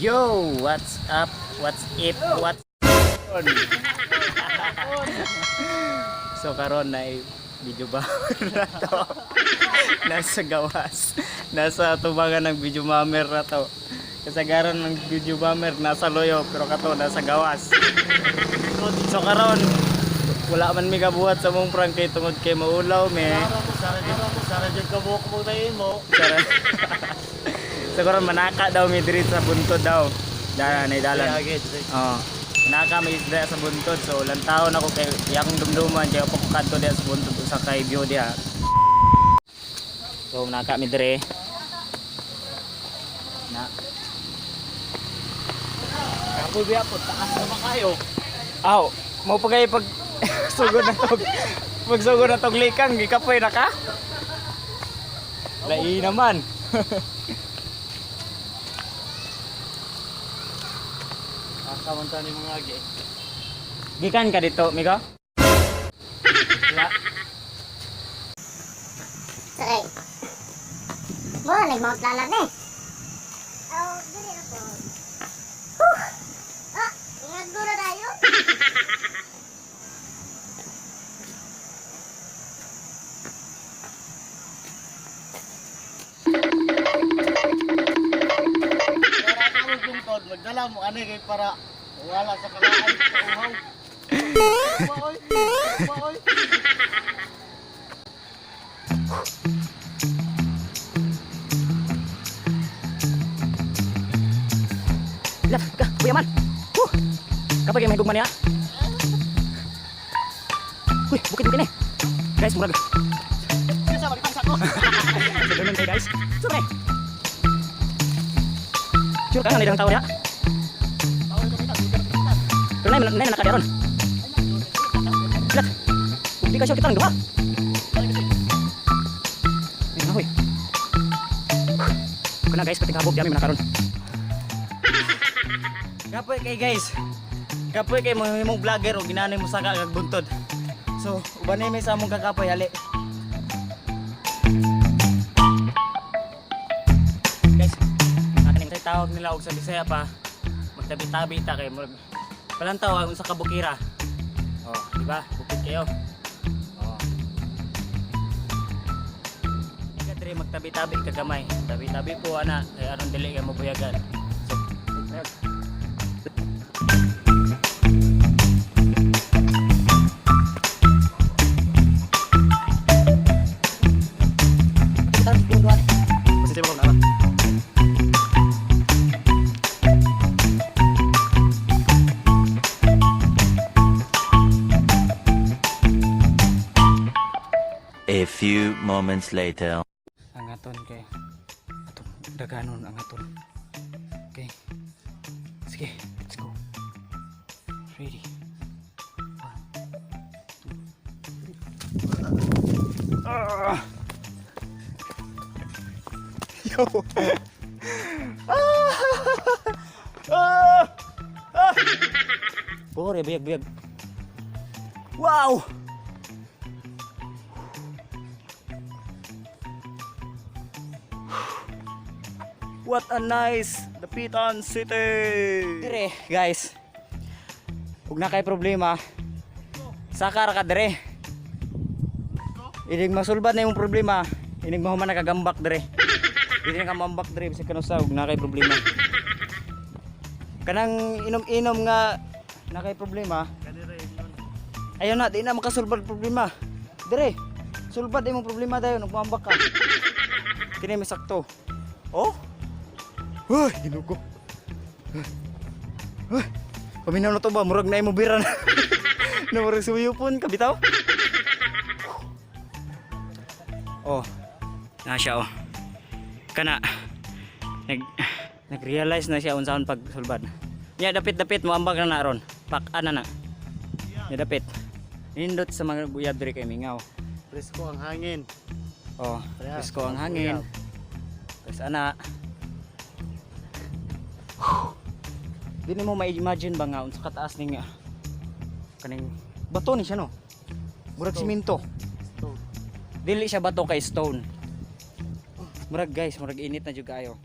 Yo, what's up? What's it? What's on? So karon na video ba na to. Nasa gawas. Nasa tubangan ng video mamer na to. Kasagaran ng video bomber nasa loyo pero kato nasa gawas. So karon wala man mi kabuhat sa mong prank kay tungod kay maulaw me. Sara dyan ka buhok mo tayo mo. Sara. So karon manaka daw mi diri sa buntod daw. Dala na dalan. Oo. Manaka may isda sa buntod. So lantaon ako kay yakong dumduman kay ako kadto diha sa buntod usa kay view diha. So manaka mi diri. Na. Kapoy biya po, taas naman kayo. Aw, mo pa kay pag sugod na tog pag sugod na tog likang gikapoy na ka? Lai naman. Kakamanta ni mga agi. Gikan ka dito, Miko? Wala. Sorry. Mo, nag-mount lalat eh. Oh, dili ako. Huh! Ah, ingat na tayo. Para ka mo bungkod, magdala mo ani kay para wala sa kalaan sa uhaw. Maoy, maoy. Lah, ka, kuya man. Huh. Kapag may gugma niya. Uy, bukid bukid ni. Guys, murag. Sa balik sa ko. So, ganun kayo, guys. So, pre. Sure ka nga nilang tao niya. Pero nay, nay nakadiaron. Lat. Hindi ka sure kita lang duha. Ay, nahoy. Kuna guys, pating habog dami manakaron. Kapoy kay guys. Kapoy kay mga imong vlogger o ginanay mo saka kag buntod. So, ubanay may sa among kakapoy hali. Guys, nakaning tay tawag nila og sa Bisaya pa. Magtabi-tabi ta kay murag palantaw ang usa ka bukira. Oh, di ba? Bukid kayo. Oh. Ika diri magtabi-tabi ka gamay. Tabi-tabi po ana kay aron dili kay mabuyagan. So, ayun. Pasensya mo na ba? A few moments later. Ang aton kay atong daganon ang aton. Okay. Sige, let's go. Ready. One, two, three. Ah! Yo. Ah! Ah! Ah! Pore, biyag, biyag. Wow! What a nice Dapitan City! Dire, guys. Ug na kay problema. Saka ra ka dire. Inig masulbad na imong problema. Inig mahuman nakagambak dire. Dili na ka mambak dire bisag kanusa ug na kay problema. Kanang inom-inom nga na kay problema. Ayaw na, di na makasulbad problema. Dire, sulbad imong problema dayon ug mambak ka. Kini may sakto. Oh? Uy, ginugo. Uy, paminaw na to ba? Murag na imo bira na. Na murag suyupon ka bitaw. Oh. Na siya oh. Kana nag-realize na siya unsaon pagsulbad. Nya dapit-dapit mo ambag na naron. Pak-an na na. Nya dapit. Nindot sa mga buyab diri kay mingaw. Presko ang hangin. Oh, Parehas, presko ang hangin. Tapos ana. Di nimo ma-imagine ba nga unsa kataas ning kaning bato ni siya no. Murag Stone. simento. Stone. Dili siya bato kay stone. Murag guys, murag init na jud kaayo.